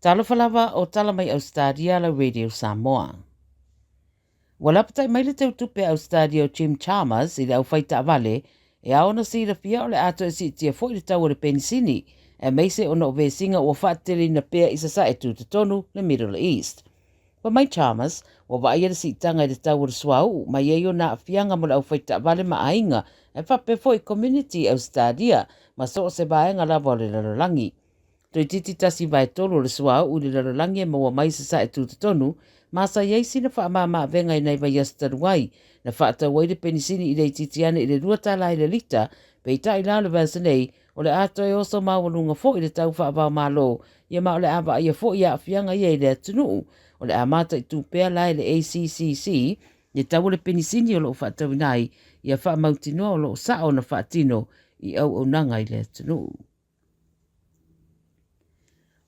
Talofa lava o tala mai Ausetalia lau Radio Samoa. Ua lapatai mai le teutupe a Ausetalia o Jim Chalmers i le aufai taavale e ao ona silafia o le a toe siitia foi le tau o le penisini, aemaise ona o vesiga ua faateteleina pea i sasae tutotonu le Middle East. Fai mai Chalmers, ua vaaia le siitaga i le tau o le suauu mai ai ona aafiaga mo le aufai taavale ma aiga, ae faapea foi community i Ausetalia ma so o se vaega lava o le lalolagi. Toeitiiti 1/3 o le suauu i le lalolagi e maua mai i sasae tutotonu, ma sa i ai sina faamama-avega i nai vaiaso talu ai, na faatau ai le penisini i le itiiti ane i le $2 i le lita, peitai la o le vaiaso nei, o le a toe oso maualuga foi le tau faava-o-Malo, ia ma o le a vaaia foi aafiaga ia i le atunuu. O le a mataitu pea la e le ACCC le tau o le penisini o lo o faatauina ai, ia faamautinoa o lo o sao ona faatino i auaunaga i le atunuu.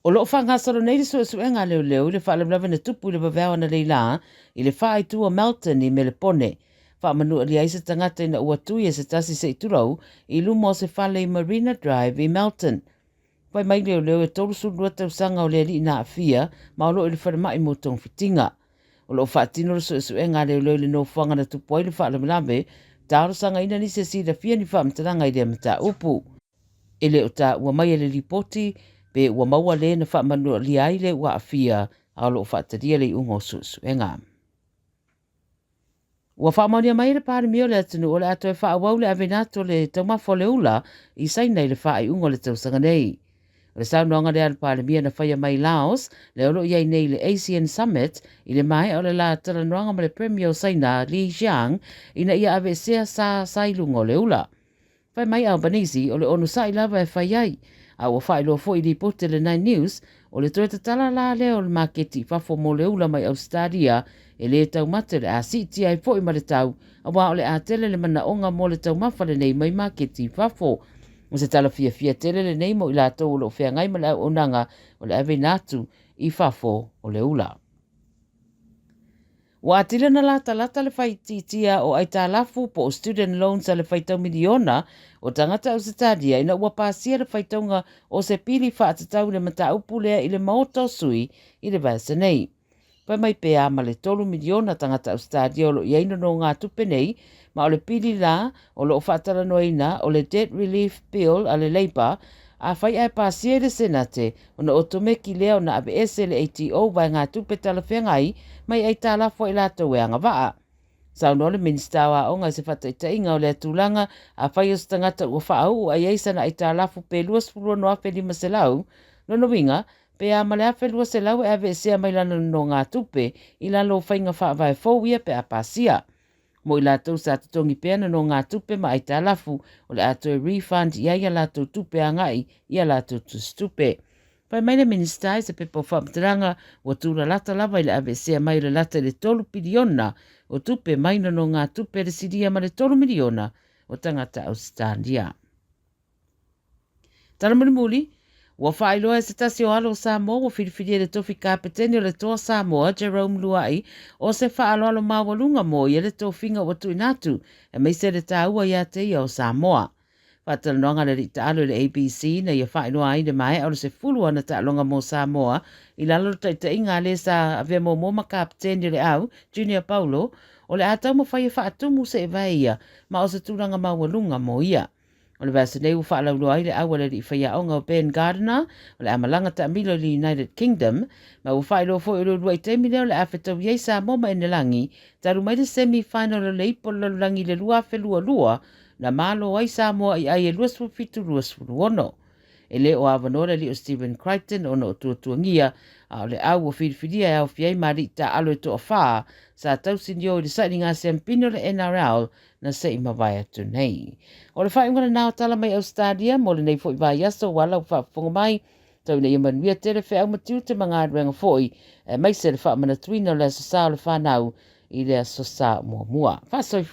O lo o faagasolo nei le suesuega a leoleo i le faalavelave na tupu i le vaveao analeila i le faaitu o Melton i Melepone. Faamanualia ai se tagata ina ua tui e se tasi se i tulou i luma o se fale i Marina Drive i Melton. Fai mai leoleo e 32 tausaga o le alii na aafia ma o lo o i le falemai mo togafitiga. O lo o faatino le suesuega a leoleo i le nofoaga na tupu ai le faalavelave, talosagaina nisi e silafia ni faamatalaga i lea mataupu. E le o taua mai e le lipoti pe ua maua le na faamanualia ai le ua aafia, a o lo o faatalia le iuga o suesuega. Ua faamaonia mai e le Palemia o le atunuu o le a toe faaauau le aveina atu o le taumafa o le ula i Saina i le faaiuga o le tausaga nei. O le saunoaga lea a le Palemia na faia mai Laos, lea o lo o i ai nei i le ASEAN Summit, i le maea o le la talanoaga ma le Premier o Saina, Li Qiang, ina ia aveesea sa sa i luga o le ula. Fai mai Albanese, o le onosai lava e fai ai, a ua faailoa foi i lipoti a le Nine News, o le toe tatala la lea o le maketi i fafo mo le ula mai Ausetalia, e le taumate o le a siitia ai foi ma le tau, aua o le a tele le manaoga mo le taumafa lenei mai maketi i fafo. O se tala fiafia tele lenei mo i latou o lo o feagai ma le auaunaga o le aveina atu i fafo o le ula. Ua atili ona latalata le faaitiitia o aitalafu po o student loans a le faitau miliona o tagata Ausetalia ina ua pasia le faitauga o se pili faatatau i le mataupu lea i le Maota o Sui i le vaiaso nei. Fai mai pe a ma le 3 miliona tagata Ausetalia o lo o i ai nonogatupe nei, ma o le pili la o lo o faatalanoaina o le Debt Relief Bill a le Labour, afai ae pasia i le Senate, ona otomeki lea ona aveese le ATO vaegatupe talafeagai mai aitalafu a i latou e agavaa. Saunoa le Minisita o Aoga i se faataitaiga o lea tulaga, afai o se tagata ua faauu ae i ai sana aitalafu pe $26,500, lona uiga, pe a ma le $1,200 e aveesea mai lana nonogatupe i lalo o faiga faavae fou ia pe a pasia. Mo i latou sa totogi pea nonogatupe ma aitalafu, o le a toe refund i ai a latou tupe agai i a latou tusitupe. Fai mai le Minisita i se pepa o faamatalaga, ua tūlalata lava i le aveesea mai o le lata i le 3 piliona o tupe mai nonogatupe a le silia ma le 3 miliona o tagata Ausetalia. Tala mulimuli, ua faailoa e se tasi o alo o Samoa ua filifilia i le tofi kapeteni o le Toa Samoa, Jerome Luai, o se faaaloalo maualuga mo ia le tofiga ua tuuina atu, aemaise le taua ia te ia o Samoa. Faatalanoaga a le alii taalo i le ABC na ia faailoa ai le maea o le 10 ana taaloga mo Samoa i lalo o le taitaiga a le sa avea muamua ma kapeteni o le au, Junior Paulo, o le a taumafai e faatumu seevae ia ma o se tulaga maualuga mo ia. O le vaiaso nei ua faalauiloa ai le au a le alii faiaoga o Ben Gardiner o le a malaga taamilo i le United Kingdom, ma ua faailoa foi o le uluai taimi lea o le a fetaui ai Samoa ma Enelagi talu mai le semi final o le Ipu o le Lalolagi i le 2022 na malo ai Samoa i ai e 27-26. E le o avanoa le alii o Stephen Crichton ona o tuatuagia, a o le au ua filifilia e aofia ai ma alii taaalo e toafa sa tausinio i le sailiga siampini o le NRL na se i mavae atu nei. O le faaiuga lena o tala mai Ausetalia mo lenei foi vaiaso ua ala ua faafofoga mai, tau ina ia manuia tele feau ma tiute ma galuega foi, aemaise le faamanatuina o le Aso Sa o le Fanau i le Aso Sa muamua. Faasoifua.